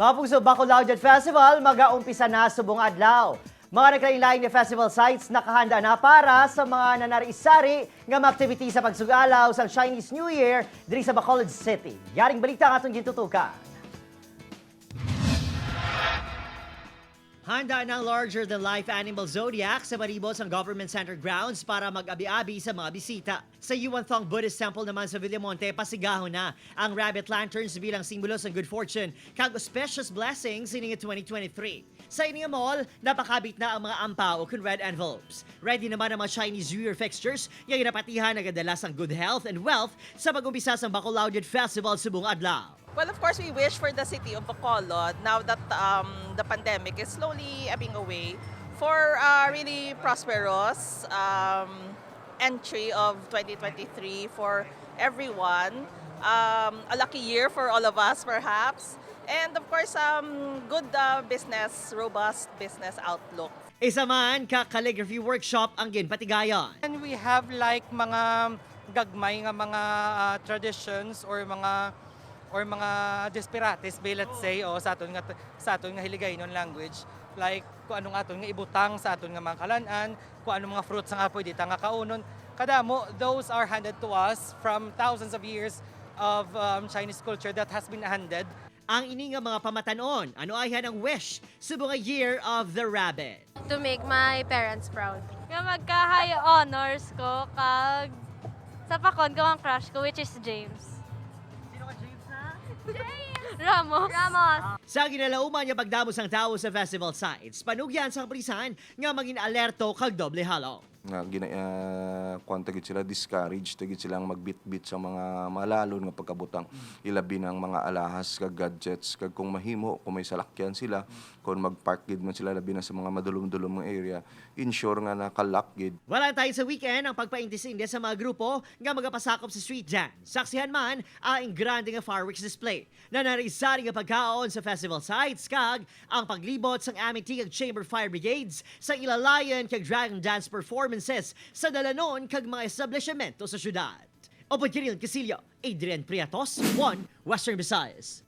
Mga puso, Bacolaodiat Festival magaumpisa na subong adlaw. Mga naglain-lain nga festival sites nakahanda na para sa mga nanari-isari nga mga activity sa pagsugalaw sa Chinese New Year diri sa Bacolod City. Yaring balita nga atong gintutukan. Handa ng larger-than-life animal zodiac sa palibot ng Government Center grounds para mag-abi-abi sa mga bisita. Sa Yuan Thong Buddhist Temple naman sa Villamonte, pasigahon na ang rabbit lanterns bilang simbolo sa good fortune kag auspicious blessings ining 2023. Sa ining mall, napakabit na ang mga ampao kun red envelopes. Ready naman ang mga Chinese New Year fixtures nga ginapatihan nagadala sang good health and wealth sa pag-umpisa sa Bacolaodiat Festival subong adlaw. Well, of course, we wish for the city of Bacolod, now that the pandemic is slowly ebbing away, for really prosperous entry of 2023 for everyone. A lucky year for all of us, perhaps. And of course, good business, robust business outlook. Isa man ka calligraphy workshop ang ginpatigayon. And we have like mga gagmay nga mga traditions or mga desperates ba, let's say, o sa aton nga Hiligaynon language, like kung anong aton nga ibutang sa aton nga mga kalanan, kung anong mga fruits nga pwede ta nga kaunon kadamo. Those are handed to us from thousands of years of Chinese culture that has been handed. Ang ini nga mga pamatanon, ano ay ang wish subong nga Year of the Rabbit? To make my parents proud. Nga magka-high honors ko kag sapakon ko ang crush ko, which is James. Sino ka, James, na? Ramos. Ramos! Sa ginalauman nga pagdamos ang tao sa festival sites, panugyan sa kapulisan nga maging alerto kag doble halong. Nga gina kuan gid sila, discourage gid silang magbitbit sa mga malalon nga pagkabutang, ilabi ng mga alahas kag gadgets, kag kung mahimo, kung may salakyan sila, kung magpark gid man sila, labi na sa mga madulum-dulum nga area, ensure nga naka-lock gid. Wala tayo sa weekend ang pagpaindis-indis sa mga grupo nga magapasakop sa street dance. Saksihan man ang grande nga fireworks display na narisari nga pagkaon sa festival sites kag ang paglibot sang aming Tigak Chamber Fire Brigades sa ilalayan kag dragon dance performances sa dalanon kag mga establishmento sa syudad. Upod Kiril Casillo, Adrian Priatos, 1 Western Visayas.